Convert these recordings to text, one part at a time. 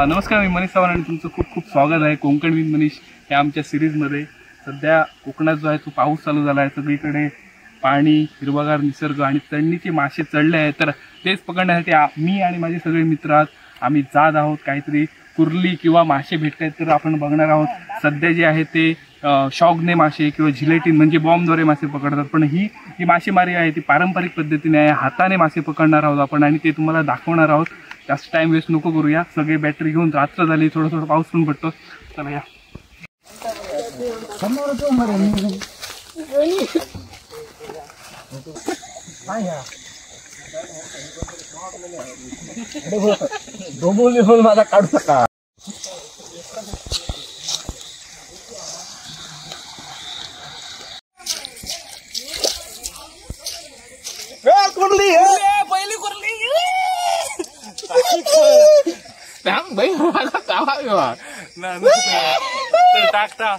नमस्कार, मी मनीष चव्हाण आणि तुमचं खूप खूप स्वागत आहे कोकण विथ मनीष या आमच्या सिरीजमध्ये। सध्या कोकणात जो आहे तो पाऊस चालू झाला आहे, सगळीकडे पाणी, हिरवागार निसर्ग आणि चढणीचे मासे चढले आहेत। तर तेच पकडण्यासाठी मी आणि माझे सगळे मित्र आहात, आम्ही जात आहोत। काहीतरी कुर्ली किंवा मासे भेटत आहेत तर आपण बघणार आहोत। सध्या जे आहे ते शॉगने मासे किंवा जिलेटिन म्हणजे बॉम्बद्वारे मासे पकडतात, पण ही जी मासेमारी आहे ती पारंपरिक पद्धतीने आहे। हाताने मासे पकडणार आहोत आपण आणि ते तुम्हाला दाखवणार आहोत। जास्त टाइम वेस्ट नको करूया, सगळे बॅटरी घेऊन रात्र झाली, थोडं थोडं पाऊस पण पडतो। चला या। माझा काढू नका। कुर्ली पहिली कुर्ली टाकता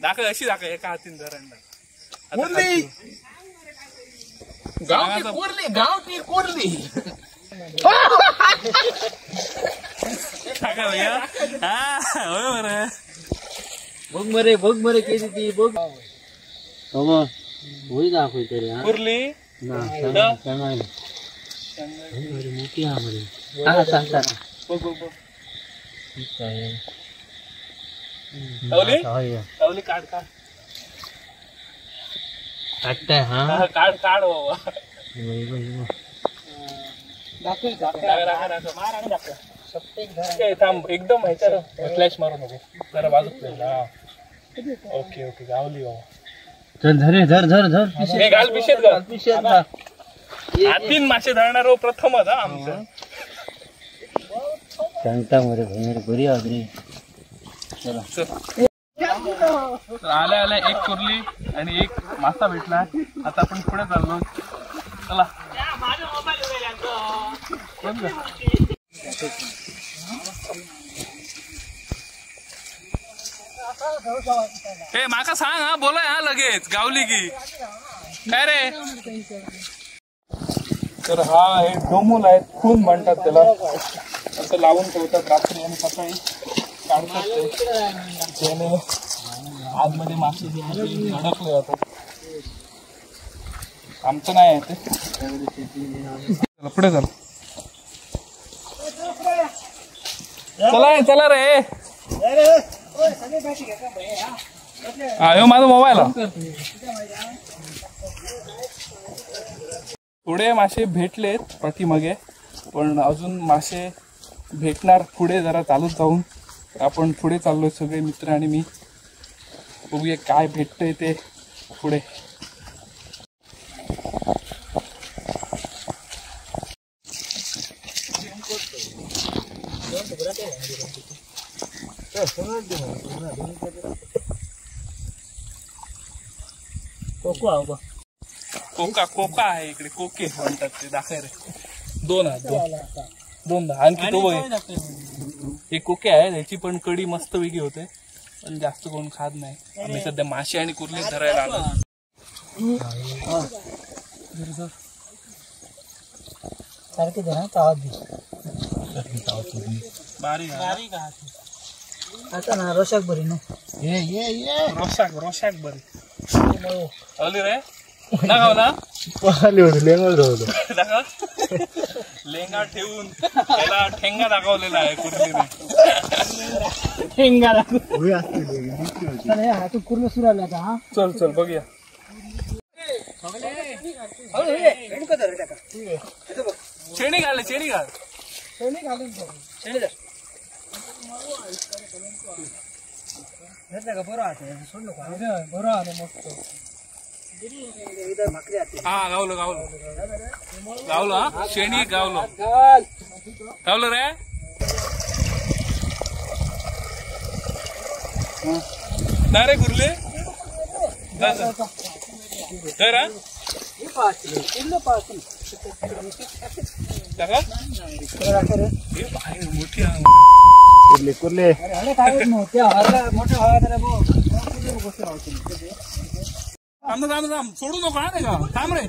दाखव, अशी दाखव, एका हातीन धरण कुर्ली, गावठी गावठी कुर्ली। टाका भैया, हा बरं बघ मरे, बघ मरे केली ती बघ होई दाखव तरी कुर्ली ना मोठी हा मरे। हा सांग सांग बघ बघ बघ तावली तावली काढ काढ काढताय। हा काढ काढ बाबा, दाखव दाखव मार आणि दाखव थांब, एकदम ह्याच्यावर फ्लॅश मारू नको, जरा बाजू फ्लॅश। हा ओके ओके, गावली बाबा। चल धर धर धर धर, हे घाल पिशेत घाल पिशेत घाल। हातीन मासे धरणार प्रथमच हा आमचं। सांगता मरे भैया बरी आहोत रे। चला तर आल्या आल्या एक कुर्ली आणि एक मासा भेटला। आता आपण पुढे चाललो, चला। ए माका सांग हा, बोला हा लगेच गावली की काय रे। तर हा हे डोमूल आहे, खून म्हणतात त्याला, असं लावून ठेवतात रात्री आणि सकाळी काढतात ते, ज्याने आतमध्ये मासे जे आहेत ते अडकले जातात। आमचं नाही आहे ते। चला पुढे चला, चला चला रे। हा ह्यो माझा मोबाईल। थोडे मासे भेटलेत पाठीमागे, पण अजून मासे भेटणार पुढे जरा चालूच जाऊन। आपण पुढे चाललोय सगळे मित्र आणि मी, बघूया काय भेटतंय ते पुढे। कोका कोका आहे इकडे, कोके म्हणतात ते। दाखव रे, दोन आहे, दोन दोन आणखी तो बघ एक कोके आहे, त्याची पण कडी मस्त वेगळी होते, पण जास्त कोण खात नाही। आम्ही सध्या मासे आणि कुर्ले धरायला आलो। बारीक बारीक आता ना रोशाक बरी ना, ये ये ये रोशाक रोशाक बरी आली रे ना गावला पाली होती लेंगा होतो, लेंगा ठेवून त्याला ठेंगा दाखवलेला आहे कुर्लीने, ठेंगा दाखव। कुर्ला सुरू आला आता। चल चल बघूया। चेणी घाल, चेणी घाल, चेणी घालून चेणी धर बरं आहे, सोड नको बरं आहे मस्त। हा गावलो गावलो गावलो, हा शेणी गावलो गावलो रे। ना रे कुर्ले तर मोठी कुर्ले कुर्ले थांब थांब थांब, सोडू नको हा, नाही का, थांब रे।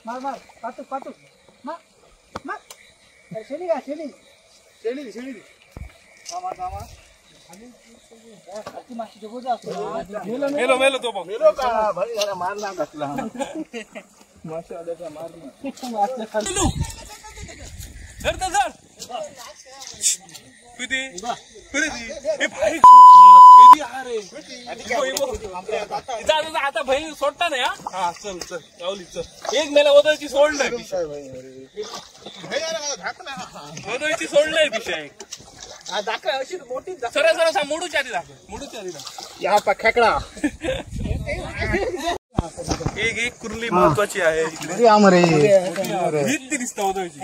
मार मार पातू पातू मार मार शेली का शेली शेली शेली मामा मामा मेलो मेलो तो मेलो का भाई जरा मारना घातला माशा मारना धर धर किती किती ए भाई किती अरे जा जा आता भाई सोडता नाही. हा चल चल गावली चल एक मेला वदळची सोडलंय वदळची सोडलंय पिशा एक सरळ सरळ मोडूच्या आधी दाखव मोडूच्या आधी दाखव या पा खेकडा एक एक कुर्ली महत्वाची आहे. हीच ती दिसता वदळची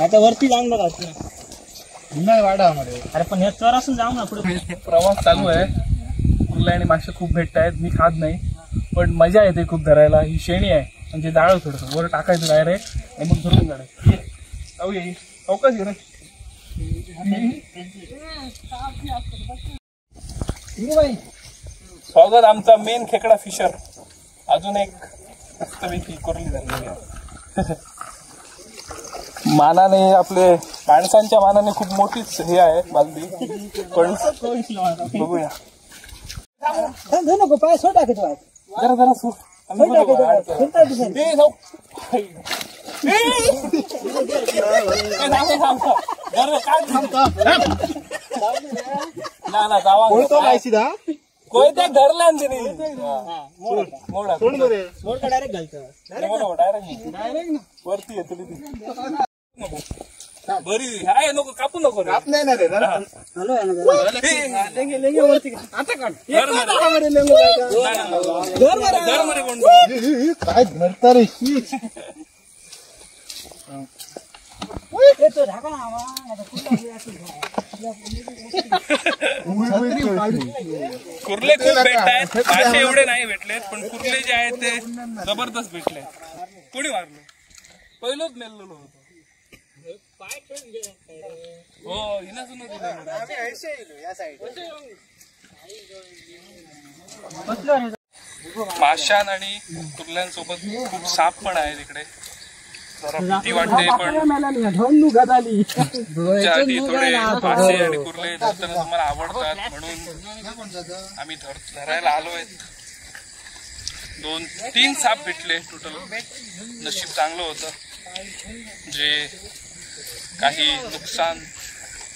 आता वरती जाऊन बघा नाही वाडा मध्ये. अरे पण हे चर असून जाऊ ना पुढे. प्रवास चालू आहे. कुर्ल्या आणि मासे खूप भेटत आहेत. मी खात नाही पण मजा येते खूप धरायला. ही शेणी आहे म्हणजे जाळ थोडस वर टाकायचं डायरेक्ट आणि मग धरून काढायचं. जाऊ ये अवकाश घे रे. स्वागत आमचा मेन खेकडा फिशर. अजून एक मस्तपैकी कुर्ली धरलेली आहे. मानाने आपले माणसांच्या मानाने खूप मोठीच हे आहे बालदी पण बघूया. नको पाय सोड टाकायचं जरा जरा सोड. ना जावा कोयत्या धरला डायरेक्ट घालतो डायरेक्ट वरती येतली ती बरी आहे. नको कापू नको रे. नाही ना रे आता काढ काय धरता रे. कुर्ले खूप भेटतायत. मासे एवढे नाही भेटलेत पण कुर्ले जे आहेत ते जबरदस्त भेटले. कोणी मारलं पहिलोच मेललो होतो. हो हिना सुन माशान आणि कुर्ल्यांसोबत खूप साप पण आहे तिकडे. जरा भीती वाटते पण तुमच्यासाठी थोडे मासे आणि कुर्ले धरताना तुम्हाला आवडतात म्हणून आम्ही धरायला आलोय. 2-3 साप भेटले टोटल. नशीब चांगलं होतं जे काही नुकसान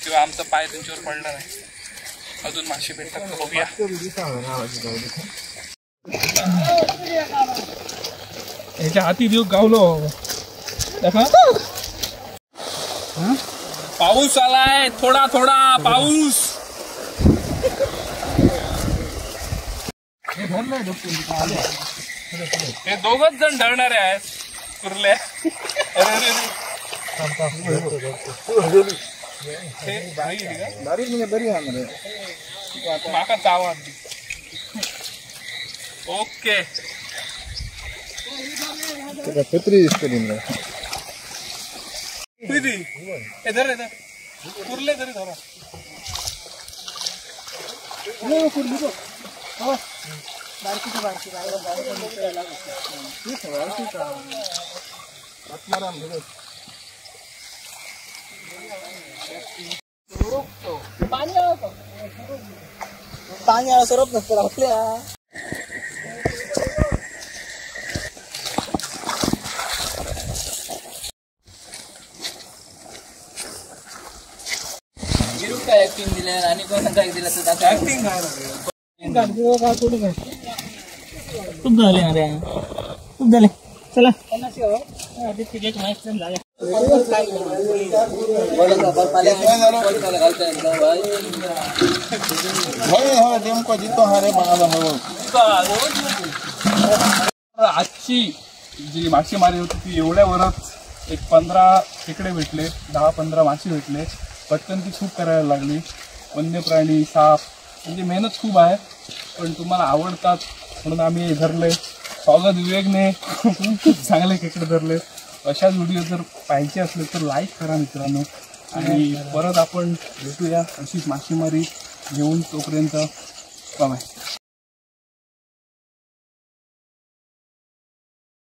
किंवा आमचा पाय त्यांच्यावर पडला नाही. अजून मासे भेटतात का बघूया. ह्याच्या हाती देऊ गावलो. पाऊस आलाय थोडा थोडा पाऊस. हे दोघच जण धरणारे आहेत कुर्ल्या. अरे माका चावा. ओके धर कुर्ले तरी धरा. पाणी आला सरप नसतं आपल्या. काय ऍक्टिंग दिल्या आणि कोण काय दिलं तर ऍक्टिंग काय खूप झाले अरे खूप झाले. चला आजची जी मासेमारी होती ती एवढ्यावरच एक 15 खेकडे भेटले, 10-15 मासे भेटले. पटकन ती खूप करायला लागली. वन्य प्राणी, साप, म्हणजे मेहनत खूप आहे, पण तुम्हाला आवडतात म्हणून आम्ही धरले. स्वागत विवेकने खूप चांगले खेकडे धरले. अशाच व्हिडिओ जर पाहिजे असले तर लाईक करा मित्रांनो, आणि परत आपण भेटूया अशीच मासेमारी घेऊन. तोपर्यंत बाय.